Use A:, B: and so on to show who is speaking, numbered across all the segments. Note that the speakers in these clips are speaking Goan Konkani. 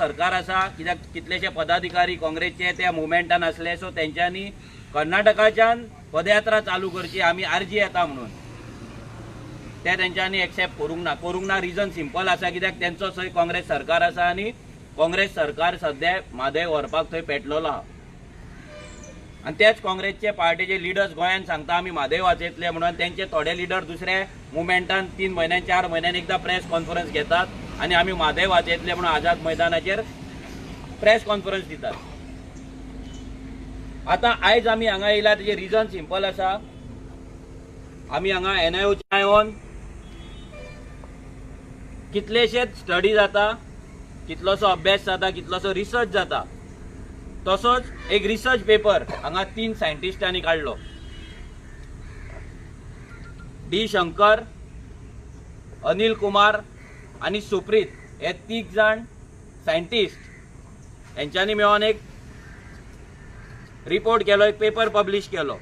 A: सरकार आसा, कित्याक कितलेशे पदाधिकारी काँग्रेसचे त्या मुवमेंटान आसले, सो तेंच्यांनी कर्नाटकाच्यान पदयात्रा चालू करची, आमी आरजी येता म्हणून, ते तेंच्यांनी एक्सेप्ट करूंक ना. करूंक ना रिजन सिंपल आसा, कित्याक तेंचो थंय काँग्रेस सरकार आसा आनी काँग्रेस सरकार सद्या म्हादय व्हरपाक थंय पेटलेलो आहा. आनी तेच काँग्रेसचे पार्टीचे लिडर्स गोंयान सांगता आमी म्हादय वाचयतले म्हणून, तेंचे थोडे लिडर दुसऱ्या मुवमेंटान 3 म्हयन्यान 4 म्हयन्यान एकदां प्रेस कॉन्फरन्स घेतात आनी आमी म्हादय वाचयतले म्हणून आझाद मैदानाचेर प्रेस कॉन्फरन्स दितात. आतां आयज आमी हांगा येयला तेजें रिजन सिंपल आसा. आमी हांगा एनआयओच्या येवन कितलेशेच स्टडी जाता, कितलोसो अभ्यास जाता, कितलोसो रिसर्च जाता. तसोच एक रिसर्च पेपर हांगा 3 सायंटिस्टांनी काडलो, डी शंकर, अनिल कुमार आनी सुप्रीत, हे 3 जाण सायंटिस्ट हेंच्यांनी मेळोन एक रिपोर्ट केलो, एक पेपर पब्लिश केलो.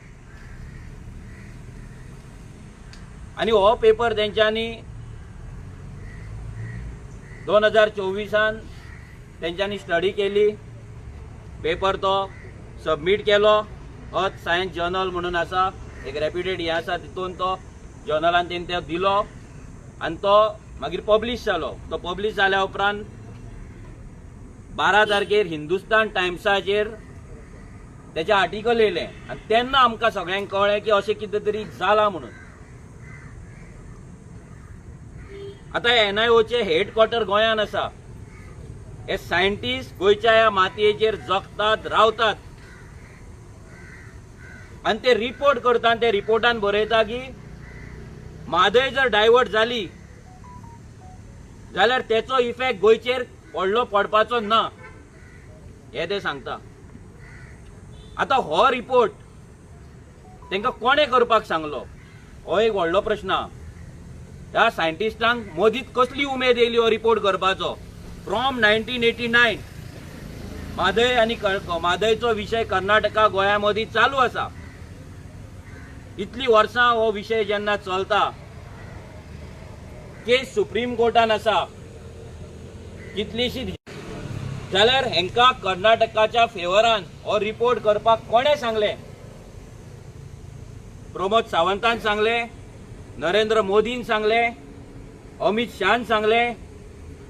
A: आनी हो पेपर तेंच्यांनी 2024 तेंच्यांनी स्टडी केली, पेपर तो सबमीट केलो. अर्थ सायन्स जर्नल म्हणून आसा, एक रेप्युटेड हें आसा, तितून तो जर्नलान तेणी तो दिलो आनी तो मागीर पब्लिश जालो. तो पब्लिश जाल्या उपरांत 12 तारखेर हिंदुस्तान टायम्साचेर तेचें आर्टिकल येयलें आनी तेन्ना आमकां सगळ्यांक कळ्ळें की अशें कितें तरी जालां म्हणून. आतां एनआयओचें हेडक्वॉर्टर गोंयान आसा, हे सायंटिस्ट गोंयच्या ह्या मातयेचेर जगतात, रावतात आनी ते रिपोर्ट करता आनी ते रिपोर्टान बरयता की म्हादय जर डायवर्ट जाली जाल्यार तेचो इफेक्ट गोंयचेर व्हडलो पडपाचो ना, हे ते सांगता. आतां हो रिपोर्ट तांकां कोणें करपाक सांगलो हो एक व्हडलो प्रश्न. ह्या सायंटिस्टांक मदींच कसली उमेद येयली हो रिपोर्ट करपाचो? फ्रॉम 1989 म्हादय आनी म्हादयचो विशय कर्नाटका गोंया मदीं चालू आसा. इतली वर्सां हो विशय जेन्ना चलता, केस सुप्रीम कोर्टान आसा कितलीशी, जाल्यार हेंकां कर्नाटकाच्या फेवरान हो रिपोर्ट करपाक कोणें सांगलें? प्रमोद सावंतान सांगलें, नरेंद्र मोदीन सांगलें, अमित शाहन सांगलें,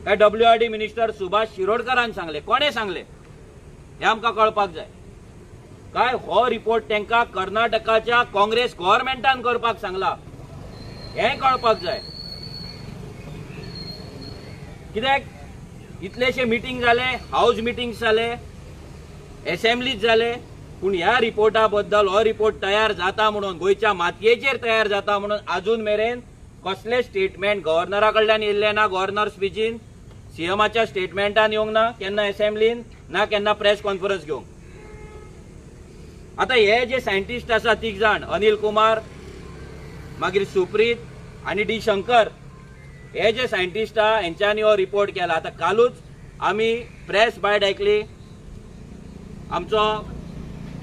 A: काय डब्ल्यूआरडी मिनिस्टर सुभाष शिरोडकरान सांगलें? कोणें सांगलें हें आमकां कळपाक जाय. काय हो रिपोर्ट तांकां कर्नाटकाच्या काँग्रेस गव्हर्मेंटान करपाक सांगला हें कळपाक जाय. कित्याक इतलेशे मिटींग जाले, हावज मिटींग्स जाले, एसेंब्लीज जाले, पूण ह्या रिपोर्टा बद्दल हो रिपोर्ट तयार जाता म्हणून, गोंयच्या मातयेचेर तयार जाता म्हणून आजून मेरेन कसले स्टेटमेंट गव्हर्नरा कडल्यान येयल्लें ना, गव्हर्नर स्पिचीन, सीएमाच्या स्टेटमेंटान येवंक ना, केन्ना एसेंब्लीन ना, केन्ना प्रेस कॉन्फरन्स घेवंक. आतां हे जे सायंटिस्ट आसा 3 जाण, अनिल कुमार, मागीर सुप्रीत आनी डी शंकर, हे जे सायंटिस्ट आहा हेंच्यांनी हो रिपोर्ट केला. आतां कालूच आमी प्रेस बायट आयकली, आमचो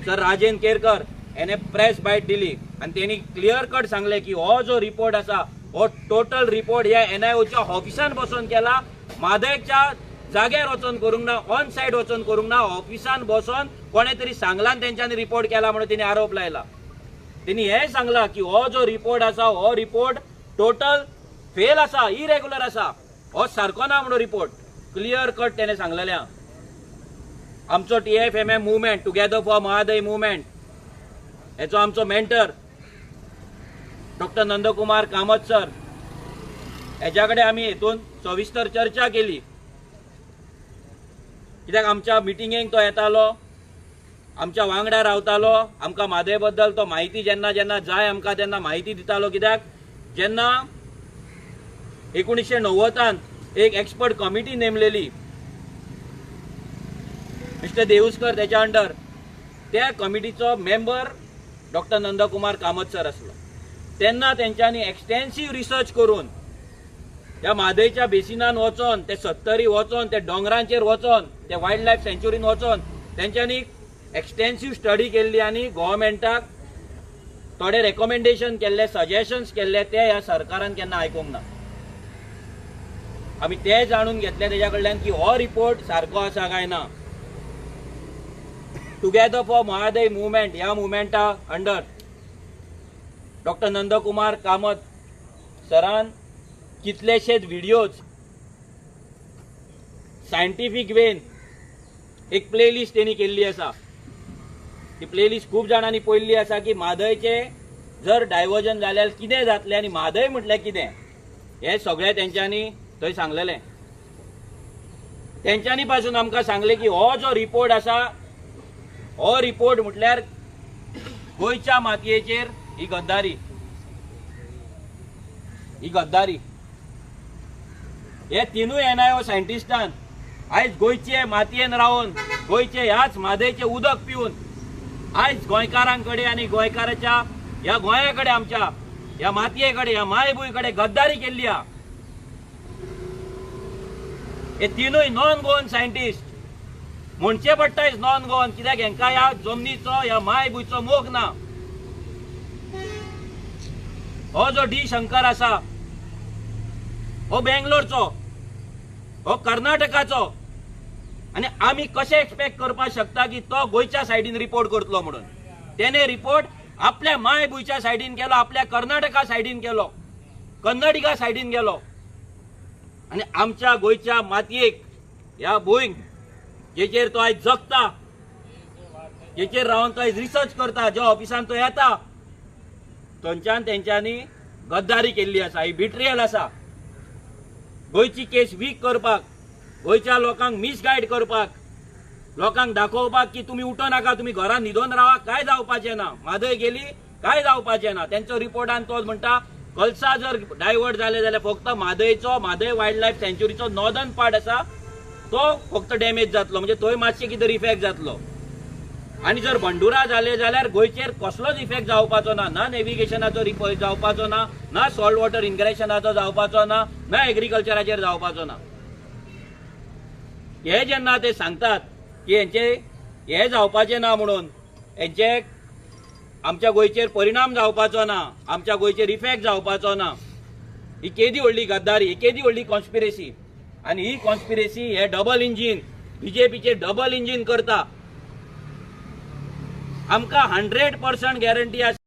A: सर राजेंद्र केरकर हेणे प्रेस बायट दिली आनी तेणी क्लियर कट सांगलें की हो जो रिपोर्ट आसा हो टोटल रिपोर्ट ह्या एनआयओच्या ऑफिसान बसून केला, म्हादयच्या जाग्यार वचोन करूंक ना, ऑन सायड वचोन करूंक ना, ऑफिसान बसून कोणें तरी सांगलां आनी तेंच्यांनी रिपोर्ट केला म्हणून तेणी आरोप लायला. तेणी हें सांगलां की हो जो रिपोर्ट आसा हो रिपोर्ट टोटल फेल आसा, इरेग्युलर आसा, हो सारको ना म्हणून रिपोर्ट क्लियर कट तेणें सांगलेलें आहा. आमचो TFMM movement, together for Mhadei movement, हेचो आमचो mentor doctor Nandkumar Kamat sir, हेच्या कडेन आमी हेतून सविस्तर चर्चा केली. कित्याक आमच्या मिटिंगेक तो येतालो, आमच्या वांगडा रावतालो, आमकां म्हादय बद्दल तो म्हायती जेन्ना जेन्ना जाय आमकां तेन्ना म्हायती दितालो. कित्याक जेन्ना 1990 एक एक्सपर्ट कमिटी नेमलेली मिस्टर देऊस्कर त्याच्या अंडर, त्या कमिटीचो member doctor Nandkumar Kamat sir आसलो. तेन्ना तेंच्यांनी एक्सटेन्सीव रिसर्च करून ह्या म्हादयच्या बेसिनान वचोन, ते सत्तरी वचोन, ते दोंगरांचेर वचोन, ते वायल्ड लायफ सँच्युरीन वचोन तेंच्यांनी एक्सटेन्सीव स्टडी केल्ली आनी गव्हर्मेंटाक थोडे रेकमेंडेशन केल्ले, सजेशन्स केल्ले, ते ह्या सरकारान केन्ना आयकूंक ना. आमी ते जाणून घेतले तेज्या कडल्यान की हो रिपोर्ट सारको आसा काय ना. टुगेदर फॉर म्हादय मुवमेंट ह्या मुवमेंटा अंडर डॉक्टर नंदकुमार कामत सरान कितलेशेच व्हिडियोज सायंटिफीक वेन एक प्लेलिस्ट तेणी केल्ली आसा. ती प्लेलिस्ट खूब जाणांनी पळयल्ली आसा की म्हादयचे जर डायवर्जन जाल्यार कितें जातलें आनी म्हादय म्हटल्यार कितें हें सगळें तेंच्यांनी थंय सांगलेलें. तेंच्यांनी पासून आमकां सांगलें की हो जो रिपोर्ट आसा हो रिपोर्ट म्हटल्यार गोंयच्या मातयेचेर ही गद्दारी, ही गद्दारी. हे तिनूय एनआयओ सायंटिस्टान आयज गोंयचे मातयेन रावन गोंयचे ह्याच म्हादयचें उदक पिवन आयज गोंयकारां कडेन आनी गोंयकाराच्या ह्या गोंया कडेन आमच्या ह्या मातये कडेन ह्या मायभूंय कडेन गद्दारी केल्ली आहा. हे तिनूय नॉन गोवन सायंटिस्ट म्हणचे पडटा is non Goan, कित्याक हेंकां ह्या जमनीचो ह्या मायभूंयचो मोग ना. हो जो डी शंकर आसा हो बेंगलोरचो, हो कर्नाटकाचो, आनी आमी कशें एक्सपेक्ट करपाक शकता की तो गोंयच्या सायडीन रिपोर्ट करतलो म्हणून. तेणे रिपोर्ट आपल्या मायभूंयच्या सायडीन केलो, आपल्या कर्नाटका सायडीन केलो, कन्नडिगा सायडीन गेलो आनी आमच्या गोंयच्या मातयेक ह्या भूंयक जेचेर तो आयज जगता, जेचेर रावन तो आयज रिसर्च करता, ज्या ऑफिसान तो येता, थंयच्यान तेंच्यांनी गद्दारी केल्ली आसा. ही बिट्रियल आसा. गोंयची केस वीक करपाक, गोंयच्या लोकांक मिसगायड करपाक, लोकांक दाखोवपाक की तुमी उठो नाका, तुमी घरान न्हिदोन रावा, काय जावपाचें ना, म्हादय गेली काय जावपाचें ना. तेंचो रिपोर्टान तो म्हणटा कलसा जर डायवर्ट जाले जाल्यार फक्त म्हादयचो, म्हादय वायल्ड लायफ सँच्युरीचो नॉर्दर्न पार्ट आसा तो फक्त डॅमेज जातलो, म्हणजे थंय मातशें कितें इफेक्ट जातलो. आनी जर बंडुरा जाले जाल्यार गोंयचेर कसलोच इफेक्ट जावपाचो ना, ना नेविगेशनाचो जावपाचो ना, ना सॉल्ट वॉटर इनग्रेशनाचो जावपाचो ना, ना एग्रीकल्चराचेर जावपाचो ना. हे जेन्ना ते सांगतात की हेंचे हे जावपाचें ना म्हणून, हेंचे आमच्या गोंयचेर परिणाम जावपाचो ना, आमच्या गोंयचेर इफेक्ट जावपाचो ना, ही केदी व्हडली गद्दारी, ही केदी व्हडली कॉन्स्पिरेसी. आनी ही कॉन्स्पिरेसी हे डबल इंजीन बीजेपीचे डबल इंजीन करता. आमकां 100% गॅरंटी आसा.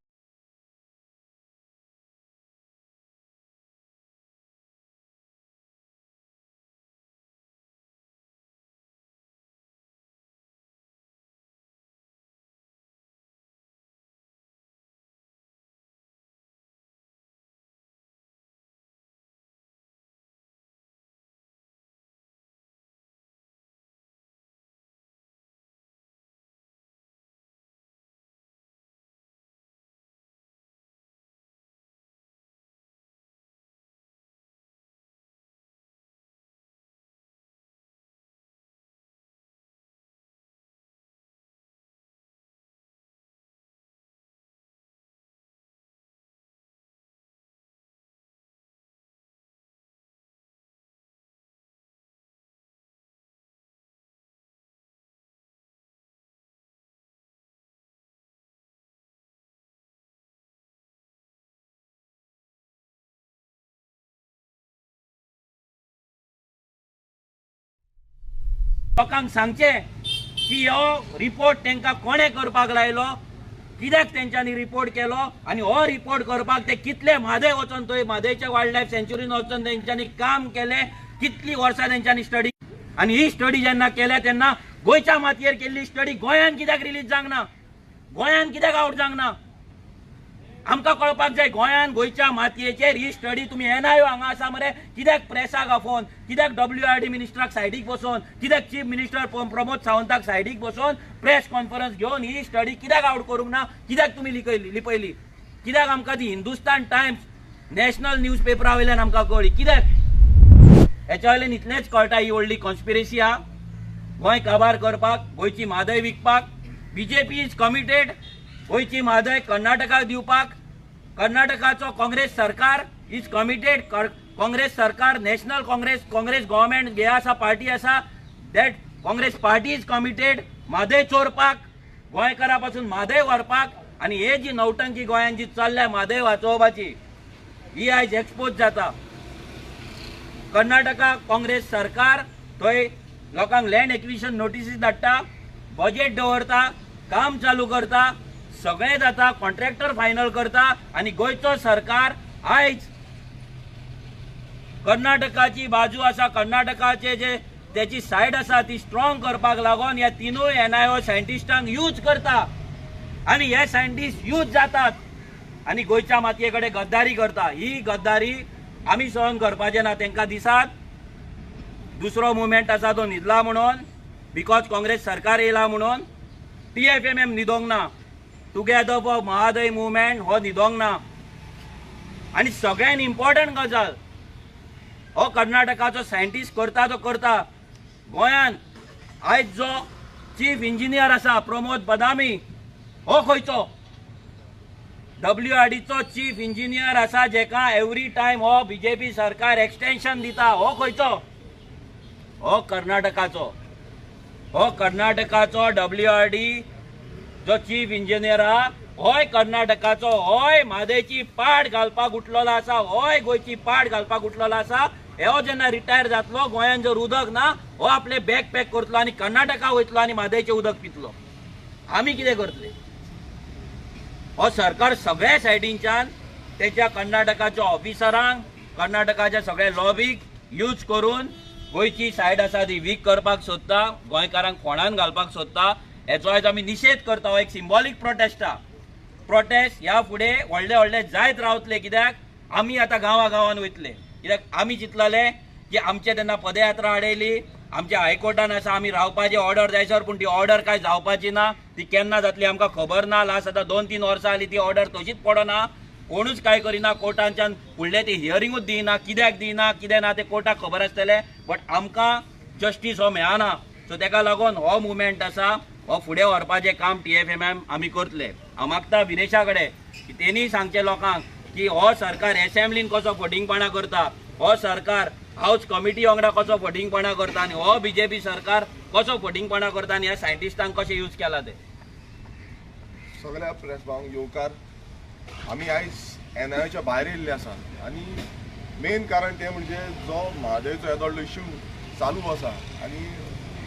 A: लोकांक सांगचें की हो रिपोर्ट तांकां कोणें करपाक लायलो, कित्याक तेंच्यांनी रिपोर्ट केलो आनी हो रिपोर्ट करपाक ते कितले म्हादय वचोन थंय म्हादयच्या वायल्ड लायफ सँच्युरीन वचोन तेंच्यांनी काम केलें, कितली वर्सां तेंच्यांनी स्टडी. आनी ही स्टडी जेन्ना केल्या तेन्ना गोंयच्या मातयेर केल्ली स्टडी गोंयान कित्याक रिलीज जावंक ना, गोंयान कित्याक आवट जावंक ना, आमकां कळपाक जाय. गोंयान गोंयच्या मातयेचेर ही स्टडी तुमी एनआयओ हांगा आसा मरे, कित्याक प्रेसाक आफोवन, कित्याक डब्ल्यूआरडी मिनिस्टराक सायडीक बसोवन, कित्याक चीफ मिनिस्टर प्रमोद सावंताक सायडीक बसोवन प्रेस कॉन्फरन्स घेवन ही स्टडी कित्याक आवट करूंक ना, कित्याक तुमी लिपयली, कित्याक आमकां ती हिंदुस्तान टायम्स नॅशनल न्यूज पेपरा वयल्यान आमकां कळ्ळी कित्याक? हेच्या वयल्यान इतलेंच कळटा ही व्हडली कॉन्स्पिरसी आहा गोंय काबार करपाक, गोंयची म्हादय विकपाक. बीजेपी is committed गोंयची म्हादय कर्नाटकाक दिवपाक. कर्नाटकाचो काँग्रेस सरकार is committed, Congress सरकार, नॅशनल काँग्रेस, काँग्रेस गव्हर्मेंट जे आसा पार्टी आसा, that Congress party is committed Mhadei चोरपाक, गोंयकारा पासून म्हादय व्हरपाक. आनी हे जी नौटंकी गोंयांत जी चल्ल्या म्हादय वाचोवपाची, ही आयज एक्सपोज जाता. कर्नाटका काँग्रेस सरकार थंय लोकांक लँड एक्विजिशन नोटिसीस धाडटा, बजेट दवरता, काम चालू करता, सगळें जाता, कॉन्ट्रॅक्टर फायनल करता आनी गोंयचो सरकार आयज कर्नाटकाची बाजू आसा, कर्नाटकाचे जे त्याची सायड आसा ती स्ट्रॉंग करपाक लागून ह्या तिनूय एनआयओ सायंटिस्टांक यूज करता आनी हे सायंटिस्ट यूज जातात आनी गोंयच्या मातये कडेन गद्दारी करता. ही गद्दारी आमी सहन करपाचें ना. तांकां दिसात दुसरो मुवमेंट आसा तो न्हिदला म्हणून, because Congress सरकार येयला म्हणून. TFMM न्हिदोंक ना, टुगेदर फॉर महादय मुवमेंट हो न्हिदोंक ना. आनी सगळ्यान इम्पॉर्टंट गजाल, हो कर्नाटकाचो सायंटिस्ट करता तो करता, गोंयान आयज जो चीफ इंजिनियर आसा प्रमोद बदामी हो खंयचो WRDचो चीफ इंजिनियर आसा जेका एवरी टायम हो बीजेपी सरकार एक्सटेन्शन दिता, हो खंयचो? हो कर्नाटकाचो. हो कर्नाटकाचो WRD जो चीफ इंजिनियर आहा होय कर्नाटकाचो, होय म्हादयची पाड घालपाक उठलेलो आसा, होय गोंयची पाड घालपाक उठलेलो आसा. हो जेन्ना रिटायर जातलो, गोंयान जर उदक ना, हो आपले बॅग पॅक करतलो आनी कर्नाटका वयतलो आनी म्हादयचें उदक पितलो. आमी कितें करतले? हो सरकार सगळ्या सायडींच्यान तेच्या कर्नाटकाच्या ऑफिसरांक, कर्नाटकाच्या सगळ्या लॉबीक यूज करून गोंयची सायड आसा ती वीक करपाक सोदता, गोंयकारांक फोंडान घालपाक सोदता. हेचो आयज आमी निशेध करता. हो एक सिंबॉलीक प्रोटेस्ट आहा. प्रोटेस्ट ह्या फुडें व्हडले व्हडले जायत रावतले, कित्याक आमी आतां गांवा गांवान वयतले. कित्याक आमी चिंतलेले की आमचे तेन्ना पदयात्रा आडयली, आमच्या हायकोर्टान आसा आमी रावपाची ऑर्डर जायसर, पूण ती ऑर्डर कांय जावपाची ना, ती केन्ना जातली आमकां खबर ना. लास्ट आतां 2-3 वर्सां जालीं ती ऑर्डर तशीच पडना, कोणूच कांय करिना, कोर्टांच्यान फुडलें ती हियरिंगूच दिना, कित्याक दिना कितें ना तें कोर्टाक खबर आसतलें, बट आमकां जस्टीस हो मेळना. सो तेका लागून हो मुवमेंट आसा हो फुडें व्हरपाचें काम TFMM आमी करतले. हांव मागता विनेशा कडेन की तेणी सांगचें लोकांक की हो सरकार एसेंब्लीन कसो फटींगपणां करता, हो सरकार हावज कमिटी वांगडा कसो फटींगपणां करता आनी हो बीजेपी सरकार कसो फटींगपणां करता आनी ह्या सायंटिस्टांक कशें यूज केला ते.
B: सगळ्या प्रेस भावांक येवकार. आमी आयज एनआयच्या भायर येयल्ले आसा आनी मेन कारण तें म्हणजे जो म्हादयचो येदो व्हडलो इश्यू चालू आसा आनी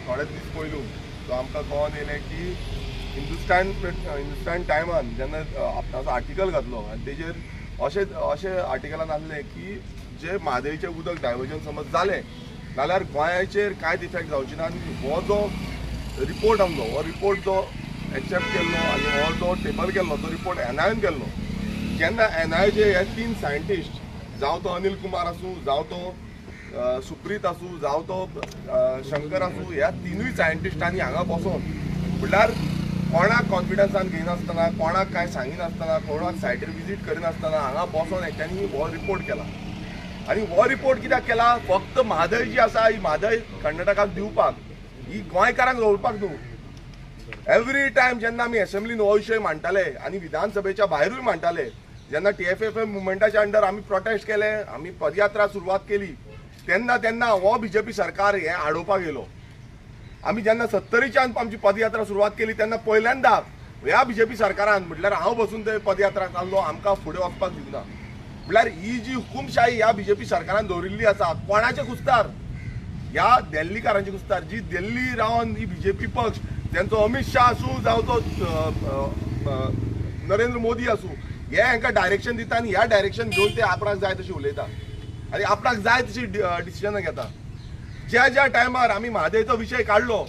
B: थोडे दीस पयलू जो आमकां कळोन येयलें की हिंदुस्तान टायमान जेन्ना आपणाचो आर्टिकल घातलो आनी तेजेर अशें अशें आर्टिकलान आसलें की जे म्हादयचें उदक डायवर्जन समज जालें जाल्यार गोंयाचेर कांयच इफेक्ट जावची ना. आनी हो जो रिपोर्ट आमचो, हो रिपोर्ट जो एक्सेप्ट केल्लो आनी हो जो टेबल केल्लो तो रिपोर्ट एनआयन केल्लो. जेन्ना एनआयचे हे 3 सायंटिस्ट, जावं तो अनिल कुमार आसूं, जावं तो सुप्रीत आसूं, जावं तो शंकर आसूं, ह्या 3 सायंटिस्टांनी हांगा बसोन म्हणल्यार कोणाक कॉन्फिडन्सान घेयनासतना, कोणाक कांय सांगिनासतना, कोणाक सायटीर विजीट करिनासतना हांगा बसोन हेंच्यांनी हो रिपोर्ट केला. आनी हो रिपोर्ट कित्याक केला? फक्त म्हादय जी आसा ही म्हादय कर्नाटकाक दिवपाक, ही गोंयकारांक दवरपाक न्हू. एवरी टायम जेन्ना आमी एसेंब्लीन हो विशय मांडटाले आनी विधानसभेच्या भायरूय मांडटाले, जेन्ना TFFM मुवमेंटाच्या अंडर आमी प्रोटेस्ट केले, आमी पदयात्रा सुरवात केली, तेन्ना तेन्ना हो बीजेपी सरकार हें आडोवपाक येयलो. आमी जेन्ना 70च्यान आमची पदयात्रा सुरवात केली तेन्ना पहिल्यांदा ह्या बीजेपी सरकारान म्हटल्यार हांव बसून ते पदयात्रा चाललो, आमकां फुडें वचपाक दिवना. म्हटल्यार ही जी हुकुमशाही ह्या बीजेपी सरकारान दवरिल्ली आसा, कोणाचे कुस्तार? ह्या दिल्लीकारांचे कुस्तार. जी दिल्ली रावन ही बीजेपी पक्ष, तेंचो अमित शाह आसूं जावं तो नरेंद्र मोदी आसूं, हे हांकां डायरेक्शन दिता आनी ह्या डायरेक्शन घेवन ते आपणाक जाय तशी उलयता आनी आपणाक जाय तशी डिसिजनां घेता. ज्या ज्या टायमार आमी म्हादयचो विशय काडलो,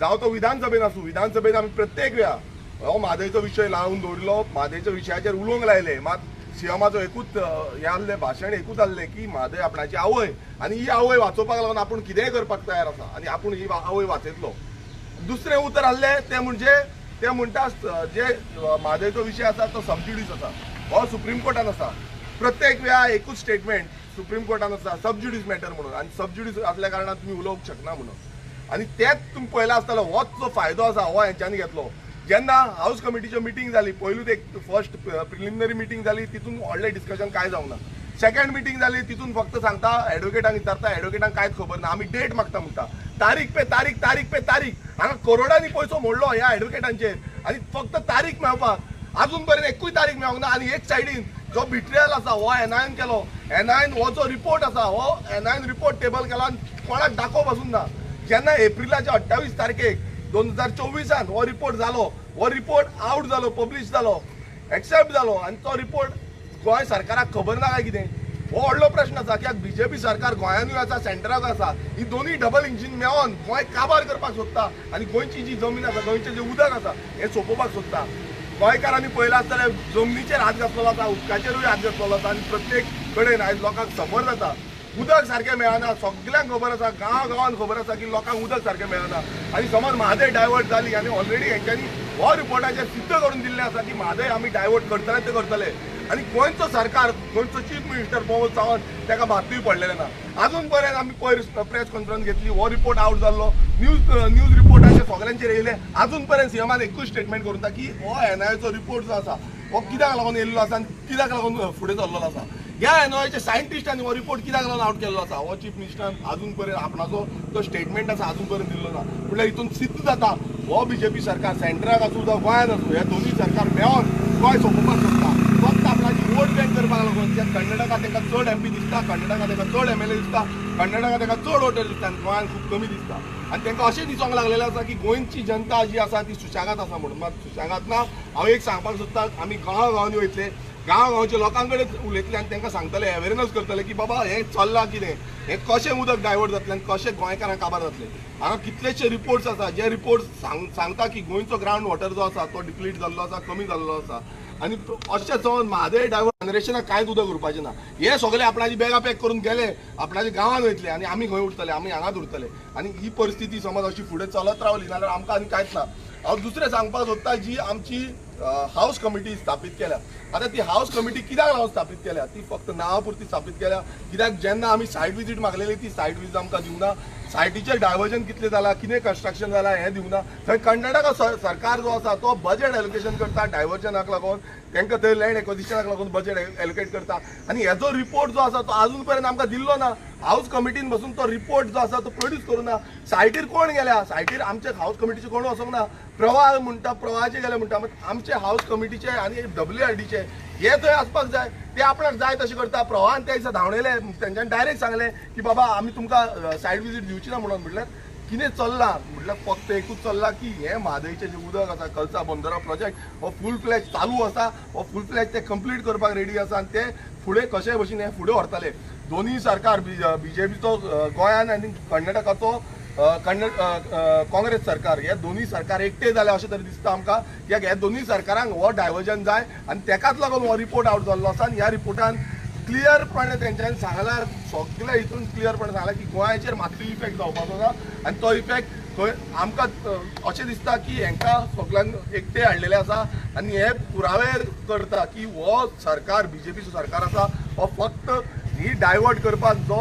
B: जावं तो विधानसभेन आसूं, विधानसभेन आमी प्रत्येक वेळा हो म्हादयचो विशय लावन दवरिल्लो, म्हादयच्या विशयाचेर उलोवंक लायले, मात सीएमाचो एकूच हें आहलें भाशण एकूच आहलें की म्हादय आपणाची आवय आनी ही आवय वाचोवपाक लागून आपूण कितेंय करपाक तयार आसा आनी आपूण ही आवय वाचयतलो. दुसरें उतर आहलें तें म्हणजे ते म्हणटा जे म्हादयचो विशय आसा तो सबज्युडीस आसा, हो सुप्रीम कोर्टान आसा. प्रत्येक वेळा एकूच स्टेटमेंट सुप्रीम कोर्टान आसा, सबज्युडीस मॅटर म्हणून, आनी सबज्युडीस आसल्या कारणान तुमी उलोवंक शकना म्हणून. आनी तेच तुमी पळयलां आसतलो, होच जो फायदो आसा हो हेंच्यांनी घेतलो. जेन्ना हावज कमिटीच्यो मिटींग जाली, पयलूच एक फर्स्ट प्रिलिमिनरी मिटींग जाली, तितून व्हडलें डिस्कशन कांय जावंक ना. सेकंड मिटींग जाली, तितून फक्त सांगता एडवोकेटांक विचारता, एडवोकेटांक कांयच खबर ना, आमी डेट मागता म्हणटा, तारीख पे तारीख, तारीख पे तारीख. हांगा करोडांनी पयसो मोडलो ह्या एडवोकेटांचेर आनी फक्त तारीख मेळपाक अजून पर्यंत एकूय तारीख मेळोंक ना. आनी एक सायडीन जो बिट्रियल आसा हो एनआयन केलो. एनआयन हो जो रिपोर्ट आसा हो एनआयन रिपोर्ट टेबल केला आनी कोणाक दाखोवप पासून ना. जेन्ना एप्रिलाच्या 28 तारखेक 2024 हो रिपोर्ट जालो, हो रिपोर्ट आवट जालो, पब्लिश जालो, एक्सेप्ट जालो आनी तो रिपोर्ट गोंय सरकाराक खबर ना काय कितें, हो व्हडलो प्रश्न आसा. कित्याक बीजेपी सरकार गोंयानूय आसा, सेंटराक आसा, ही दोनूय डबल इंजीन मेळोन गोंय काबार करपाक सोदता आनी गोंयची जी जमीन आसा, गोंयचें जें उदक आसा हें सोंपोवपाक सोदता. गोंयकारांनी पळयलां आसतलें जमनीचेर हात घातलेलो आसा, उदकाचेरूय हात घातलेलो आसा आनी प्रत्येक कडेन आयज लोकांक सफर जाता. उदक सारकें मेळना, सगल्यांक खबर आसा, गांव गांवान खबर आसा की लोकांक उदक सारकें मेळना. आनी समज म्हादय डायवर्ट जाली आनी ऑलरेडी हेंच्यांनी हो रिपोर्टाचेर सिद्ध करून दिल्लें आसा की म्हादय आमी डायवर्ट करतले ते करतले. आनी गोंयचो सरकार, गोंयचो चीफ मिनिस्टर प्रमोद सावंत ताका मात्तूय पडलेलें ना. आजून पर्यंत आमी पयर प्रेस कॉन्फरन्स घेतली, हो रिपोर्ट आवट जाल्लो, न्यूज रिपोर्टाचेर सगळ्यांचेर येयले. आजून पर्यंत सीएमान एकूच स्टेटमेंट करून की हो एनआयएचो रिपोर्ट जो आसा हो कित्याक लागून येयल्लो आसा आनी कित्याक लागून फुडें चल्लेलो आसा. ह्या एनआयएच्या सायंटिस्टांनी हो रिपोर्ट कित्याक लागून आवट केल्लो आसा हो चीफ मिनिस्टरान आजून पर्यंत आपणाचो जो स्टेटमेंट आसा आजून पर्यंत दिल्लो ना. म्हणल्यार हितून सिद्ध जाता हो बीजेपी सरकार सेंटराक आसूं जावं गोंयांत आसूं ह्या दोनूय सरकार मेळोन गोंय सोंपोवपाक सोदता. फक्त आपणाची वोट बँक करपाक लागून. कित्याक कर्नाटका तांकां चड एमपी दिसता, कर्नाटका तांकां चड एमएलए दिसता, कर्नाटका तांकां चड वोटर दिसता आनी गोंयांत खूब कमी दिसता. आनी तांकां अशें दिसूंक लागलेलें आसा की गोंयची जनता जी आसा ती सुशेगाद आसा म्हणून. मात सुशेगाद ना. हांव एक सांगपाक सोदता, आमी गांव गांवांनी वयतले, गांव गांवच्या लोकां कडेन उलयतले आनी तांकां सांगतले, अवेरनस करतले की बाबा हें चल्लां कितें, हें कशें उदक डायवर्ट जातलें आनी कशें गोंयकारांक काबार जातलें. हांगा कितलेशे रिपोर्ट्स आसा जे रिपोर्ट्स सांगता की गोंयचो ग्रावंड वॉटर जो आसा तो डिप्लीट जाल्लो आसा, कमी जाल्लो आसा. आनी अशें जावन म्हादय डायवर्ट जनरेशनाक कांयच उदक उरपाचें ना. हे सगळे आपणाची बॅगां पॅक करून गेले, आपणाच्या गांवांत वयतले आनी आमी खंय उरतले, आमी हांगाच उरतले. आनी ही परिस्थिती समज अशी फुडें चलत रावली जाल्यार आमकां आनी कांयच ना. हांव दुसरें सांगपाक सोदता, जी आमची हावस कमिटी स्थापीत केल्या, आतां ती हावस कमिटी कित्याक लागून स्थापीत केल्या, ती फक्त नांवा पुरती स्थापीत केल्या. कित्याक जेन्ना आमी सायट विजीट मागलेली ती सायट विजीट आमकां दिवना, सायटीचेर डायवर्जन कितलें जालां, कितें कन्स्ट्रक्शन जालां हें दिवना. थंय कर्नाटका सरकार जो आसा तो बजेट एलोकेशन करता डायवर्जनाक लागून, तांकां थंय लँड एक्विजिशनाक लागून बजेट एलोकेट करता. आनी हेजो रिपोर्ट जो आसा तो आजून पर्यंत आमकां दिल्लो ना. हावस कमिटीन बसून तो रिपोर्ट जो आसा तो प्रोड्यूस करूं ना. सायटीर कोण गेल्या, सायटीर आमचे हावस कमिटीचे कोण वचोंक ना. प्रवाह म्हणटा, प्रवाहाचे गेले म्हणटा, आमचे हावस कमिटीचे आनी डब्ल्यूआरडीचे हे थंय आसपाक जाय. ते आपणाक जाय तशें करता. प्रवाहान त्या दिसा धांवडयले, तेंच्यांनी डायरेक्ट सांगलें की बाबा आमी तुमकां सायड विजीट दिवची ना म्हणून. म्हटल्यार कितें चल्लां, म्हटल्यार फक्त एकूच चल्लां की हें म्हादयचें जें उदक आसा, कलसा बंदरा प्रोजेक्ट हो फूल फ्लॅज चालू आसा, हो फूल फ्लॅज ते कंप्लीट करपाक रेडी आसा आनी ते फुडें कशेय भशेन हें फुडें व्हरतले. दोनूय सरकार, बीजेपीचो गोंयान आनी कर्नाटकाचो काँग्रेस सरकार, हे दोनूय सरकार एकटे जाले अशें तरी दिसता आमकां. कित्याक ह्या दोनूय सरकारांक हो डायवर्जन जाय आनी तेकाच लागून हो रिपोर्ट आवट जाल्लो आसा. आनी ह्या रिपोर्टान क्लियरपणे तेंच्यांनी सांगलां, सगळें हितून क्लियरपणे सांगलां की गोंयाचेर मातूय इफेक्ट जावपाचो ना. आनी तो इफेक्ट खंय आमकां अशें दिसता की हेंकां सगल्यांक एकटे हाडलेले आसा आनी हे पुरावे करता की हो सरकार बीजेपीचो सरकार आसा हो फक्त ही डायवर्ट करपाक जो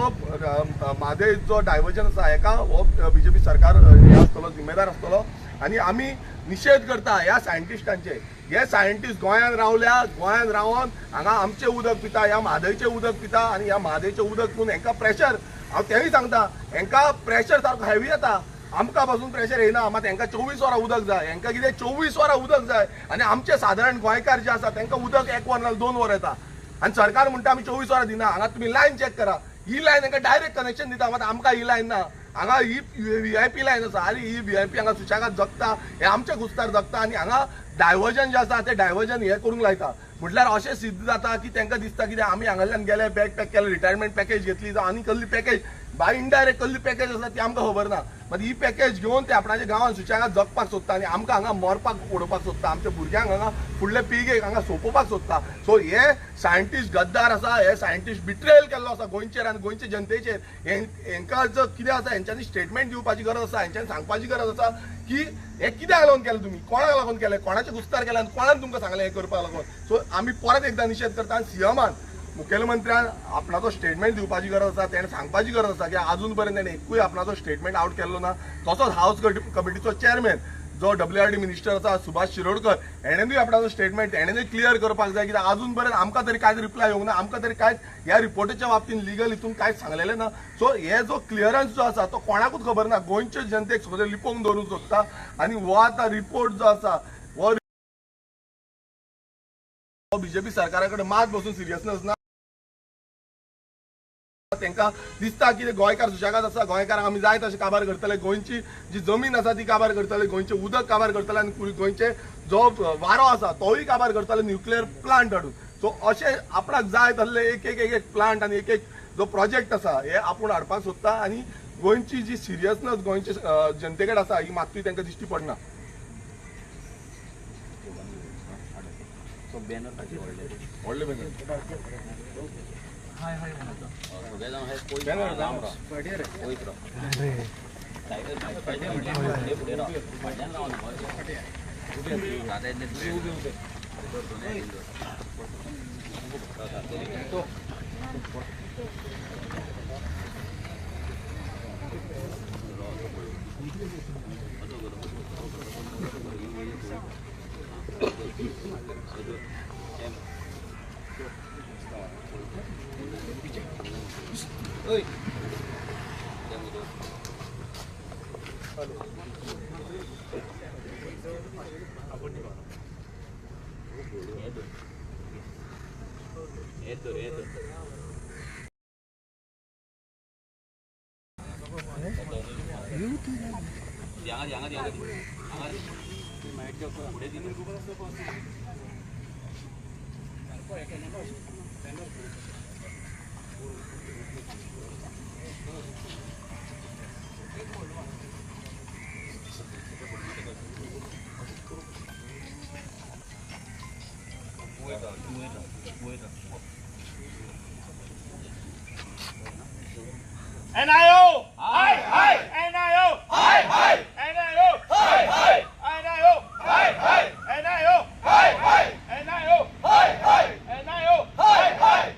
B: म्हादय जो डायवर्जन आसा हेका हो बीजेपी सरकार हे आसतलो, जिम्मेदार आसतलो. आनी आमी निशेध करता ह्या सायंटिस्टांचे. हे सायंटिस्ट गोंयांत रावल्या, गोंयांत रावन हांगा आमचें उदक पिता, ह्या म्हादयचें उदक पिता आनी ह्या म्हादयचें उदक पिवन हेंकां प्रेशर, हांव तेंय सांगता, हेंकां प्रेशर सारको हेवी येता. आमकां पासून प्रेशर येयना, मात हेंकां 24 वरां उदक जाय. हेंकां कितें 24 वरां उदक जाय. आनी आमचे सादारण गोंयकार जे आसा तेंकां उदक 1 वर नाल्यार 2 वर येता आनी सरकार म्हणटा आमी 24 वरां दिना. हांगा तुमी लायन चॅक करा, ही लायन हेंकां डायरेक्ट कनेक्शन दिता, मात आमकां ही लायन ना. हांगा ही VIP line आसा आनी ही VIP हांगा सुशेगाद जगता, हे आमच्या कुस्तार जगता आनी हांगा डायवर्जन जें आसा तें डायवर्जन हें करूंक लायता. म्हटल्यार अशें सिद्ध जाता की तांकां दिसता कितें आमी हांगाल्यान गेले, बॅग पॅक केलें, रिटायरमेंट पॅकेज घेतली जावं आनी कसली पॅकेज बाय इनडायरेक्ट कसली पॅकेज आसा ती आमकां खबर ना. मात ही पॅकेज घेवन ते आपणाच्या गांवांत सुशेगाद जगपाक सोदता आनी आमकां हांगा मरपाक उडोवपाक सोदता, आमच्या भुरग्यांक हांगा फुडले पिळगेक हांगा सोंपोवपाक सोदता. सो हे सायंटिस्ट गद्दार आसा, हे सायंटिस्ट बिट्रेयल केल्लो आसा गोंयचेर आनी गोंयचे जनतेचेर. हेंकां जो कितें आसा हेंच्यांनी स्टेटमेंट दिवपाची गरज आसा, हेंच्यांनी सांगपाची गरज आसा की हें कित्याक लागून केलें, तुमी कोणाक लागून केलें, कोणाच्या कुस्तार केलें आनी कोणान तुमकां सांगलें हें करपाक लागून. सो आमी परत एकदां निशेध करता आनी सीएमान, मुखेलमंत्र्यान आपणाचो स्टेटमेंट दिवपाची गरज आसा, तेणें सांगपाची गरज आसा की आजून पर्यंत तेणें एकूय आपणाचो स्टेटमेंट आवट केल्लो ना. तसोच हावस कमिटीचो चेअरमॅन जो WRD minister आसा सुभाष शिरोडकर हेणेनूय आपणाचो स्टेटमेंट हेणेनूय क्लियर करपाक जाय. कित्याक आजून पर्यंत आमकां तरी कांयच रिप्लाय येवंक ना, आमकां तरी कांयच ह्या रिपोर्टाच्या बाबतींत लिगल हितून कांयच सांगलेलें ना. सो हे जो क्लियरन्स जो आसा तो कोणाकूच खबर ना, गोंयचे जनतेक सगळें लिपोवन दवरूंक सोदता. आनी हो आतां रिपोर्ट जो आसा हो बीजेपी सरकारा कडेन मात बसून सिरियसनेस ना. तांकां दिसता की गोंयकार सुशेगाद आसा, गोंयकारांक आमी जाय तशें काबार करतले, गोंयची जी जमीन आसा ती काबार करतले, गोंयचें उदक काबार करतले आनी गोंयचे जो वारो आसा तोय काबार करतले न्युक्लियर प्लांट हाडून. सो अशें आपणाक जाय तसले एक एक एक एक प्लांट आनी एक एक जो प्रोजेक्ट आसा हे आपूण हाडपाक सोदता आनी गोंयची जी सिरियसनेस गोंयचे जनते कडेन आसा ही मातूय तांकां दिश्टी पडना. व्हडले banner
C: NIO! Hi! Hi! NIO! Hi! Hi! NIO! Hi! Hi! NIO! Hi! Hi! NIO! Hi! Hi! NIO! Hi! Hi! NIO! Hi! Hi!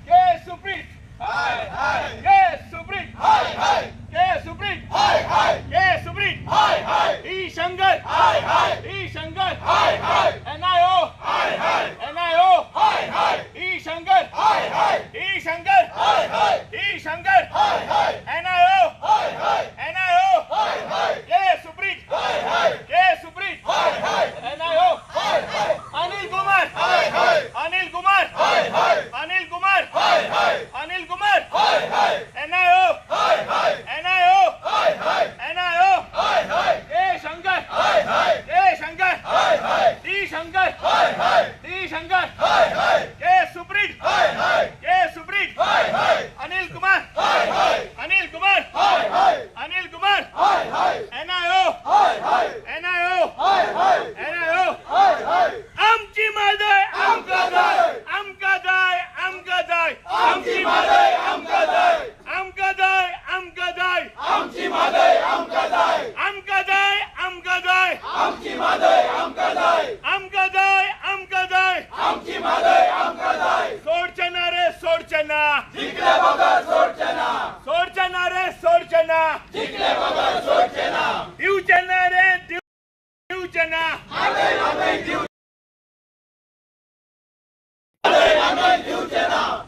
C: K. Supreet! Hi! Hi! K. Supreet! Hi! Hi! K. Supreet! Hi! Hi! K. Supreet! Hi! Hi! E. Shankar! Hi! Hi! E. Shankar! Hi! Hi! NIO! Hi! Hi! NIO! Hi! Hi! E. Shankar! Hi! Hi! E. Shankar! Hi! Hi! E. Shankar! Hi! Hi! NIO! Hi! Hi! NIO! Hi! Hi! K. Supreet! Hi! Hi! K. Supreet! Hi! Hi! NIO! Hi! Hi! Anil Kumar! Hi! Hi! Anil Kumar! Hi! Hi! Anil Kumar! Hi! Hi! Anil Kumar! Hi! Hi! NIO! Hi! Hi! NIO! Hi! Hi! NIO! Hi! Hi! K. Shankar! Hi! Hi! K. Shankar! Hi! Hi! D. Shankar! Hi! Hi! D. Shankar! Hi! Hi! K. Supreet! Hi! Hi! K. Supreet! Hi! Hi! Anil Kumar! Hi! Hi! Anil Kumar! Hi! Hi! Anil Kumar! Hi! Hi! NIO! Hi! Hi! NIO! Hi! Hi! NIO! Hi! Hi! आमची म्हादय आमकां जाय, आमकां जाय, आमकां जाय, आमची म्हादय आमकां जाय, आमकां जाय, आमकां जाय, आमची म्हादय आमकां जाय, आमकां जाय, आमकां जाय, आमची म्हादय आमकां जाय, आमकां जाय, आमकां जाय, आमची म्हादय आमकां जाय. सोडचे ना रे, सोडचे ना, जिंकले बगर सोडचे ना, सोडचे ना रे, सोडचे ना, जिंकले बगर सोडचे ना, दिवचे ना रे, दिवचे ना,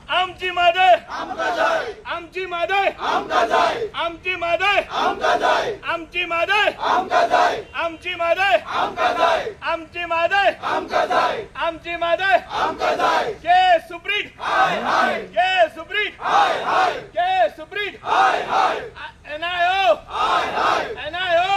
C: आमची म्हादय आमची म्हादय आमची म्हादय आमची म्हादय आमची म्हादय आमची म्हादय आमची Mhadei. K. Supreet! K. Supreet! K. Supreet! NIO! NIO!